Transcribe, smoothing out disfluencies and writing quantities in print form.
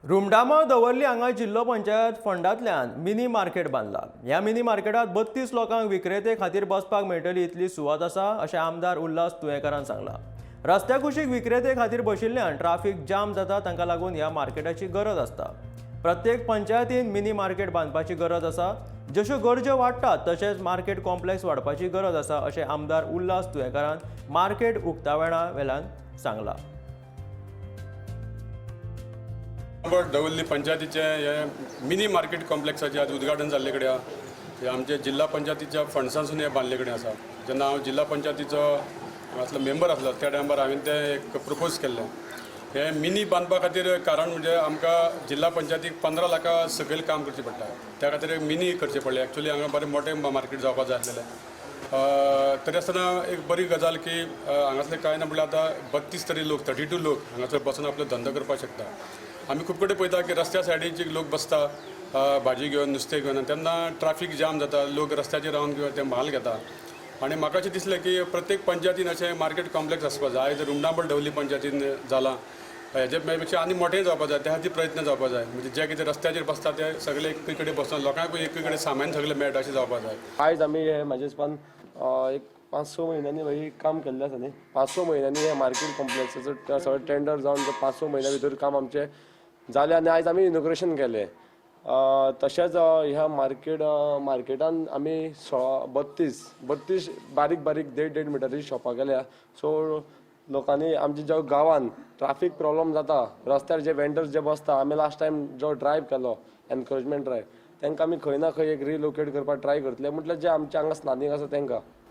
रुमडामळ दवर्ली हांगा जिल्लो पंचायत फंडांतल्यान मिनी मार्केट बांदला. ह्या मिनी मार्केटात 32 लोकांक विक्रेते खातीर बसपाक मेळटली इतली सुवात आसा, अशें आमदार उल्हास तुयेंकारान सांगलां. रस्त्या कुशीक विक्रेते खातीर बशिल्ल्यान ट्राफीक जाम जाता. तांकां लागून ह्या मार्केटाची गरज आसता. प्रत्येक पंचायतीन मिनी मार्केट बांदपाची गरज आसा. जश्यो गरज्यो वाडटात तशेंच मार्केट कॉम्प्लेक्स वाडपाची गरज आसा, अशें आमदार उल्हास तुयेंकारान मार्केट उक्तावणा वेल्यान सांगलां. दवर्ली पंचायतीचें हें मिनी मार्केट कॉम्प्लेक्साचें आज उद्घाटन जाल्ले कडेन आहा. हें आमचे जिल्हा पंचायतीच्या फंड्सांसून हें बांदले कडेन आसा. जेन्ना हांव जिल्हा पंचायतीचो हांगासलो मेंबर आसलो, त्या टायमार हांवें तें एक प्रपोज केल्लें. हें मिनी बांदपा खातीर कारण म्हणजे आमकां जिल्हा पंचायतीक 15 लाखां सकयल काम करचें पडटा. त्या खातीर एक मिनी करचें पडलें. एक्चुअली हांगा बरें मोठें मार्केट जावपाक जाय आसलेलें. तरी आसतना एक बरी गजाल की हांगासले कांय ना म्हणल्यार आतां 32 तरी लोक, 32 लोक हांगासर बसून आपलो धंदो करपाक शकता. आमी खूब कडेन पळयता की रस्त्या सायडीक लोक बसता, भाजी घेवन, नुस्तें घेवन आनी तेन्ना ट्राफीक जाम जाता. लोक रस्त्याचेर रावन किंवा ते म्हाल घेता आनी म्हाका अशें दिसलें की प्रत्येक पंचायतीन अशें मार्केट कॉम्प्लेक्स आसपाक जाय. आयज रुमडामळ दवर्ली पंचायतीन जालां, हेजे पेक्षा आनी मोठें जावपाक जाय. त्या खातीर प्रयत्न जावपाक जाय. म्हणजे जे कितें रस्त्याचेर बसता ते सगळे एक कडेन बसून लोकांकूय एक कडेन सामान सगळें मेळटा अशें जावपाक जाय. आयज आमी हे म्हाज्या हिसपान एक 5-6 म्हयन्यांनी ही काम केल्लें आसा न्ही. 5-6 म्हयन्यांनी हे मार्केट कॉम्प्लेक्साचो सगळें टेंडर जावन ते 5-6 म्हयन्या भितर काम आमचें जालें आनी आयज आमी इनॉग्रेशन केलें. तशेंच ह्या मार्केटान आमी 16, 32 32 बारीक बारीक देड देड मिटराची शॉपां केल्या. सो लोकांनी आमच्या ज्या गांवान ट्राफीक प्रॉब्लम जाता, रस्त्यार जे वेंडर्स जे बसता, आमी लास्ट टायम जो ड्रायव केलो, एनक्रोचमेंट ड्रायव, तांकां आमी खंय ना खंय एक रिलोकेट करपाक ट्राय करतले. म्हटल्यार जे आमचे हांगा स्थानीक आसा तांकां.